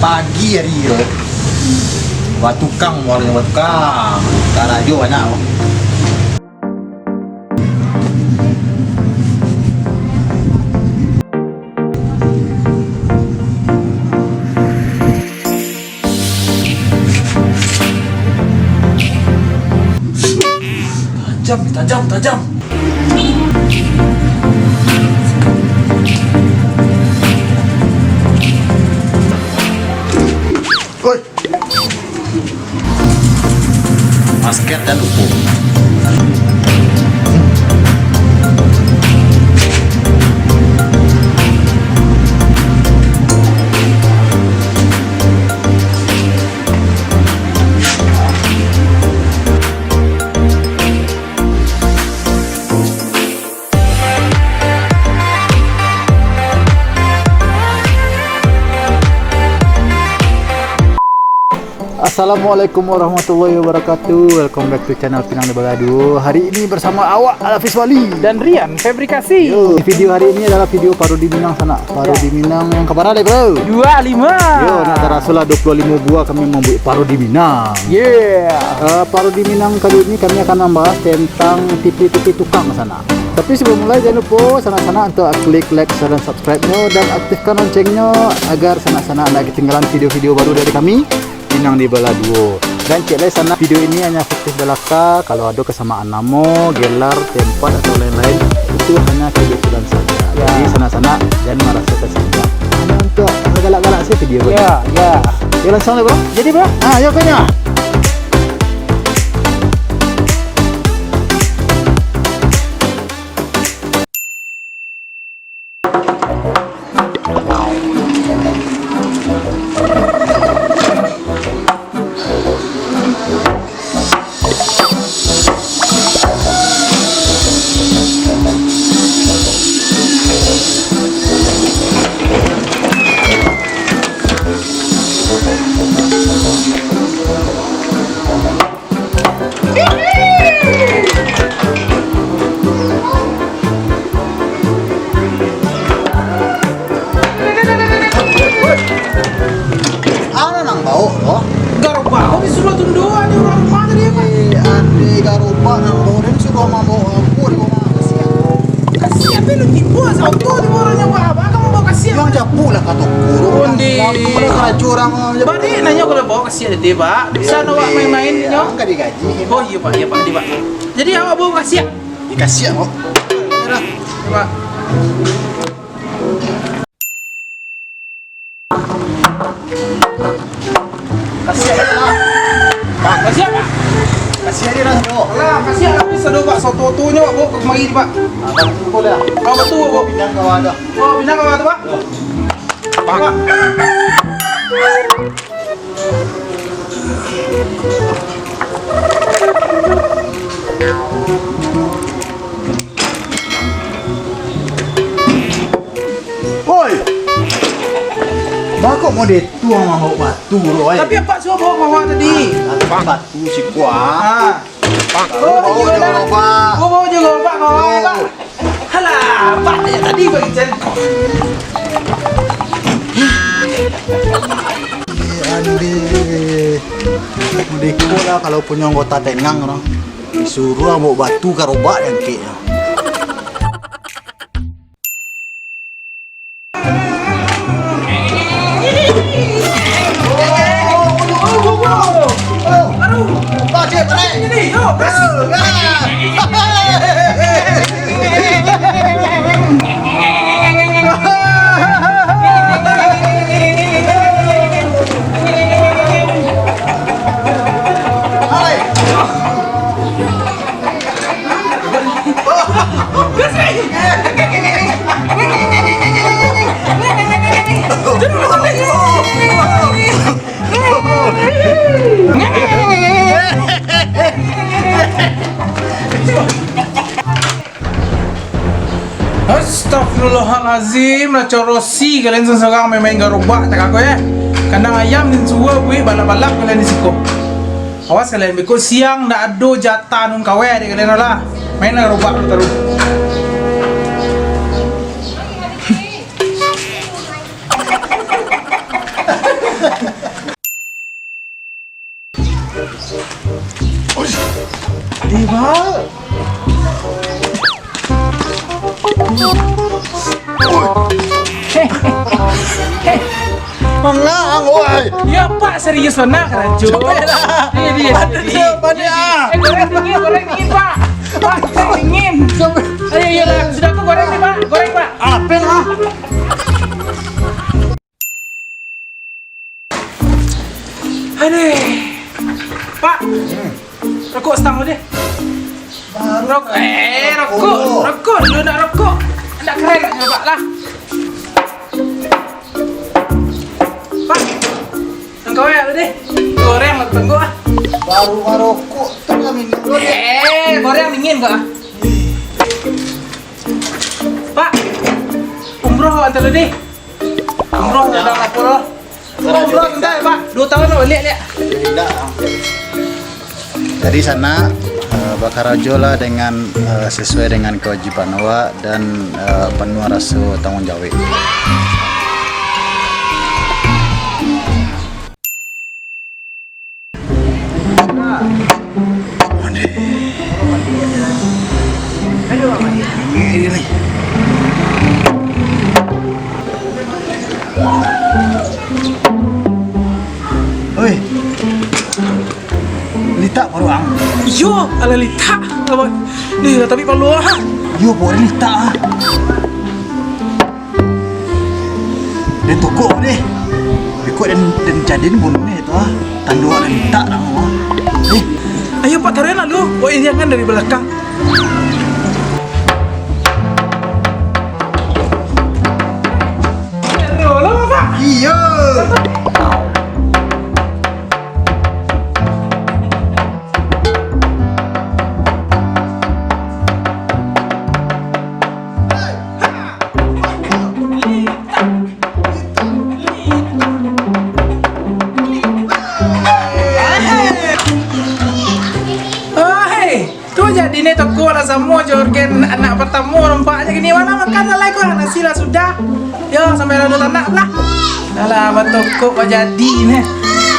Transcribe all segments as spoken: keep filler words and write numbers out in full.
Pagi hari yo. Batukang, mualanyo batukang. Karajo banyak. Tajam, tajam, tajam. Oi. Basket dan hukum. Assalamualaikum warahmatullahi wabarakatuh. Welcome back to channel Pinang di Baladuo. Hari ini bersama awak, Alafis Wali dan Rian Fabrikasi. Yo, video hari ini adalah video parodi Minang sanak. Parodi Minang yang kabarah deh, bro? Dua lima. Yo, nak taraso lah dua puluh lima buah kami mambuek parodi Minang. Yeah. Eh, parodi Minang kali ini kami akan membahas tentang tipi-tipi tukang sanak. Tapi sebelum mulai, jangan lupa sanak-sanak untuk klik like, share, dan subscribe-nyo, dan aktifkan lonceng-nyo agar sanak-sanak ndak ketinggalan video-video baru dari kami, Pinang di Baladuo. Dan cek lai sanak, video ini hanya fiktif belaka, kalau ado kesamaan namo, gelar, tempat, atau lain-lain, itu hanya kebetulan saja. Ya. Jadi sanak-sanak jangan merasa tersindir. Hanya untuk galak-galak saja video ini. Ya, ya. Yo, langsung lah, bro. Jadi, bro? Ah, yo, kanya. Ano nang baok tu? Garobak ko disuruah tundoan ni urang rumah tadi, Pak. Eh, ande garobak nang baok ni suruah mambao apo di rumah? Kasian. Kasian, tapi lu tipu asa oto tipu urang nyawa, Pak. Kamu bawa kasian. Yang japu lah kato guru. Onde. Kamu kena karajo urang. Bari nanyo kalau bawa kasian tadi, Pak. Bisa no, Pak, main-main nyo. Angka digaji. Oh, iya, Pak, iya, Pak, iya, Pak. Jadi, awak bawa kasiak? Iya, kasiak, kok. Iya, dah. Coba. Kasiak, dah. Kasiak, Pak. Kasiak, dah, dah. Alah, kasiak, tapi sado, Pak. Soto tu nyo, Pak, bawa kemari, Pak. Ah, betul, Pak, dah. Ah, betul, Pak. Pindah ke bawah, dah. Oh, pindah ke bawah tu, Pak? Ya. Pak. Oi! Baa kok model tu, mambao batu tu, oi? Tapi apak suruah bawa ka bawah tadi. Ah, batu siko, ah. Ah. Oh, bawa jo lah. Bawa jo, Pak, bawa, Pak. Alah, Pak, dari tadi bagi cari. Eh, ande. Model iko lah kalau punyo anggota tenang, orang. Disuruah bawa batu garobak diangkeknyo. Astagfirullahalazim, lah corosi kalian surang-surang main-main garobak, cakak ko, eh. Kandang ayam din suruah buek balap-balap kalian di siko. Awas kalian, beko siang ndak ado jatah nun kawai dek kalian lah. Main garobak tu taruih. Mangang, woi. Ya, Pak, serius lo nak karajo. Capek lah. Iya, iya, Ada iya. Dia, apa dia? Eh, goreng dingin, goreng dingin, Pak. Pak, goreng dingin. Ayo, iya lah. Sudah tu goreng nih, Pak. Goreng, Pak. Apa lah? Aduh. Pak. Rokok setangah deh. Rokok, eh, rokok, rokok dulu, nak rokok. Nak keren nak nyo, Pak lah. Pak, engkau ya tadi goreng lah tengok ah. Baru marokok tu lah minum dulu deh. Eh, goreng dingin kok ah. Pak, umroh antar dulu deh. Umroh udah lapor lah. Umroh bentar ya, Pak. Dua tahun lah balik, lihat. Indak. Jadi sanak, eh, bakarajolah dengan, eh, sesuai dengan kewajiban awak dan, eh, penuh rasa tanggung jawab. Oi. Litak baru ang. Iyo, alah litak. Abang. Ni lah tapi palu ah. Iyo, baru litak ah. Den tokok deh. Bikok den, den jadin bunuh ni tu ah. Tando den litak dah ah. Eh. Ayo Pak, taruh lalu. Oh, ini jangan dari belakang. Iyo. Hai. Tu jadi ni tokok lah samo jo orgen anak pertamo, nampaknyo kini. Mano makan lah, ko nasi lah sudah. Yo, sampai lah tanak lah. Alah, batokok kok jadi ni.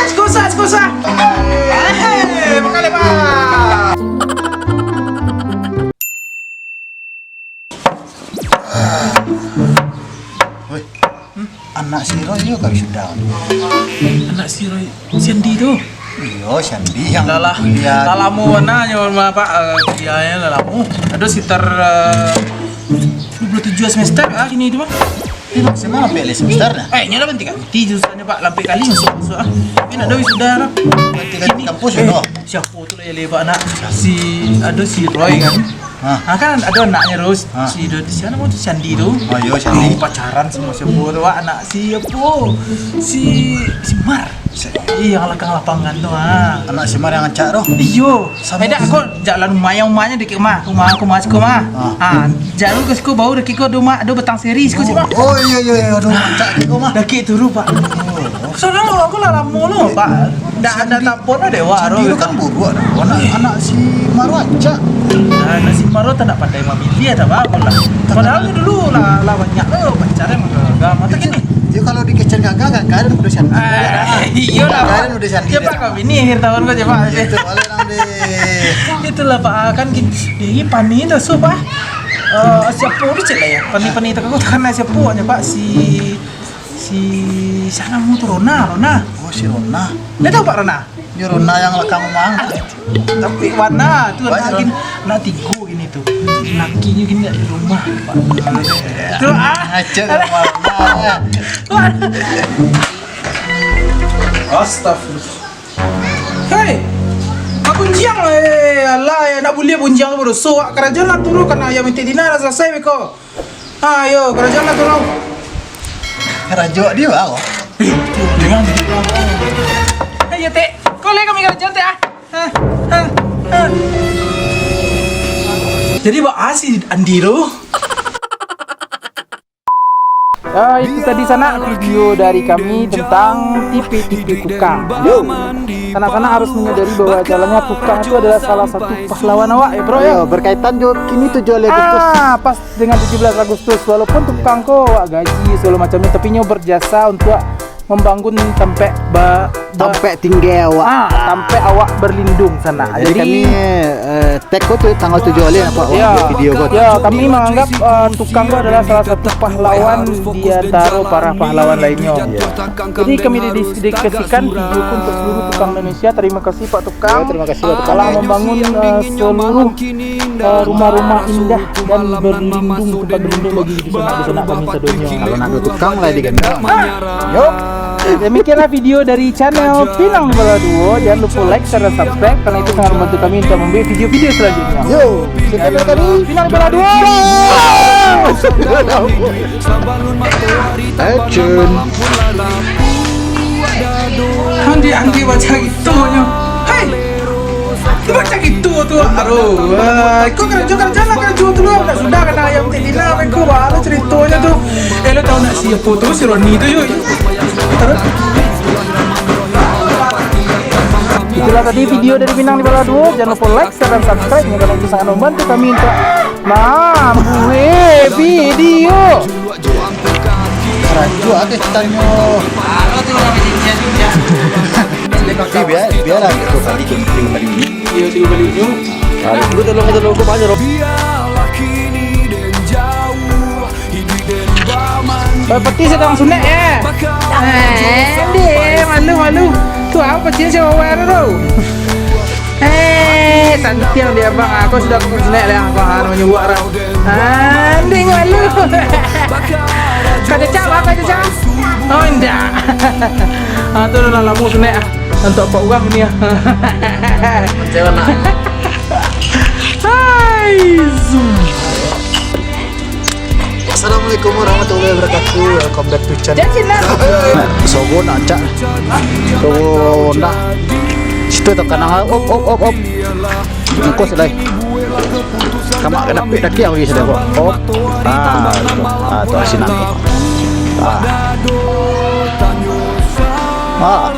Sekusa, sekusa. Eh, makan lebar. Weh, anak si Roy yo ka wisuda. Anak si Roy, si Andi tu? Iyo, si Andi yang Lah, lah. kuliah. Lah lamo bana nyo, Pak, eh, kuliahnyo lah lamo. Ado sekitar, eh, dua puluh tujuah semester ah kini tu, Pak. Iyo, maksimal sampai lima semester dah. Eh, nyo lah banti kan. Ti jurusan nyo, Pak, lah ampek kali masuak-masuak ah. Tapi ndak ado wisuda lah. Banti kali Kini, kampus eh, yo, no? Siapo tu lah yo, Pak, nak? Si, ado si Roy kan. Ha. Ha, kan ado anaknyo tu, Ha. si do-, sia namo tu, si Andi tu. Oh, iyo, si Andi. Oh, pacaran samo siapo tu, Pak, anak si apo? Si, si Mar. Si Iyo, yang lakang lapangan tu, ha. Anak si Mar yang rancak tu? Iyo. Samo Eh, dak, si kok jak lah rumah, yang rumahnya dekat rumah. Rumah aku, rumah siko, mah. Ha. Ha, jak lu ka siko, baru dekat ko ado rumah, ado batang seri siko, siko, mah. Oh, iyo, iyo, iyo, ado rancak siko, mah. Dekat tu, Pak. Oh. Soalnyo aku lah lamo lo, Pak. Ndak ado tapon ado awak Sandi tu. Sandi tu kan buruak tu. Anak, anak si Maro acak. Nah, anak si Maro tu ndak pandai mamiliah, tak bagus lah. Tapi Padahal dulu lah, lah banyak lo pacar yang agak-agak. Mata Itu, kini. itu kalau dikecek gagah, gagah dan udah Sandi. Ah, iyo lah, Gagah Pak. dan udah Sandi Cepat dah. kau bini akhir tahun kau cepat. Itu balik nang deh. Itulah, Pak, kan gini. Jadi Pani tu, so, Pak. Eh, siapo tu cek lah ya? Pani-pani tu kau takana siapo nyo, Pak? Si Si, sia namo tu, Rona, Rona. Oh, si Rona. Ndak tahu Pak Rona? Yo, Rona yang lakang rumah. Tapi Rona tu Baik, anak Ron. gini, anak tigo gini tu. Lakinyo gini dak di rumah, Pak. Tu, ah. Acak rumah Rona. Astagfirullah. Hei, Pak Bunjiang, eh, alah, ya, nak buliah Bunjiang tu badoso. Karajo lah turun, karano ayam itik Dina lah salasai beko. Ha, yo, karajo lah turun. Karajo dia, Bang. Eh, tu, jangan. Ayo, Tek. Kau lihat kami karajo, Tek, ah. Ha, ha, ha. Jadi, Bang, ah, si Andi tu. Ah, itu tadi sanak video dari kami tentang tipe-tipe tukang. Yo. Sanak-sanak harus menyadari bahwa jalannya tukang itu adalah salah satu pahlawan awak ya, bro, ya. Yo, berkaitan jo kini tujuh belas Agustus. Ah, pas dengan tujuh belas Agustus, walaupun tukang ko awak gaji segala macamnya, tapi nyo berjasa untuk Mambangun tampek ba-, ba-, tampek tinggi awak. Ah, tampek awak berlindung sanak. Nah, jadi, jadi kami, eh, tag ko tu tanggal tujuh hari nampak awak buat video ko. Ya, kami menganggap, eh, tukang ko adalah salah satu pahlawan di antara para pahlawan lainnya. Ya. Jadi kami dedikasikan video ko untuk seluruh tukang Indonesia. Terima kasih Pak Tukang. Ya, terima kasih Pak Tukang. Telah membangun, eh, seluruh, eh, rumah-rumah indah dan berlindung, tempat berlindung bagi di sana, di sana kami sadonyo. Kalau nak ada tukang lah di gandang. Yo. Demikianlah video dari channel Pinang Bala Duo. Jangan lupa like, share, dan subscribe karena itu sangat membantu kami untuk membuat video-video selanjutnya. Yo, sekian dari kami, Pinang Bala Duo. Action. Andi, andi baca gitu nyo. Hei. Macam itu tu, aduh, ah, kau kerja, kerja lah, kerja tu lah, dah sudah kena ayam tadi lah, kau baru ceritonyo tu. Eh, lo tahu nak siapa tu, si Roni tu, yuk. Itulah tadi video dari Pinang di Bala Duo. Jangan lupa like, share, dan subscribe, karena itu sangat membantu kami untuk mambuat video. Rancak ah, tanyo. Tapi biar, biarlah gitu kali tu, tiga kali ni. Iyo, tiga kali ni. Aduh. Gue tolong, gue tolong, gue banyak, Rob. Eh, peti sadang sunek, eh. Eh, deh, malu, malu. Tu apa, Cin, siapa bawa tu? Eh, santiang dia, Bang. Aku sudah sunek lah, Bang, anu, nyuwak lah. Anjing malu. Kau cecak, Bang, kau cecak? Oh, indak. Ah, tu lah lamo sunek ah. Untuk empat urang ni ah. Macam mana? Hai, zoom. Assalamualaikum warahmatullahi wabarakatuh. Welcome back to channel. Jadi lah. Sogo nak cak. Sogo nak. Situ tu kanang. Op, op, op, op. Ongkos lai. Kamak ka dapek daki awak sudah, kok. Op. Ah, tu. Ah, tu sinan. Ah. Ah.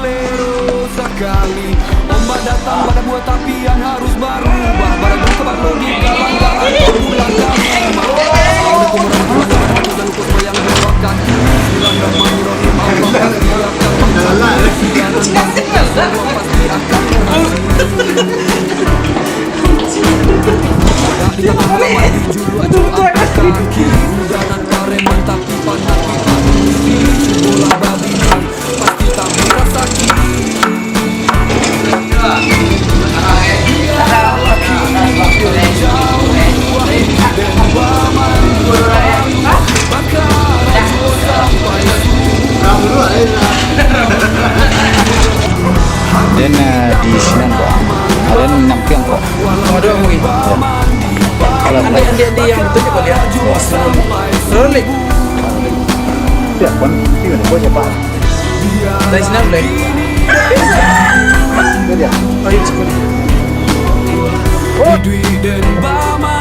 Den, eh, di sinan ko. Den nyampiang ko. Aduh, mungkin. Kalau andi, andi, andi yang betul je kau lihat. Rolling. Siapa? Siapa? Dari sinan boleh. Itu dia. Oh, iya, cukup. Oh.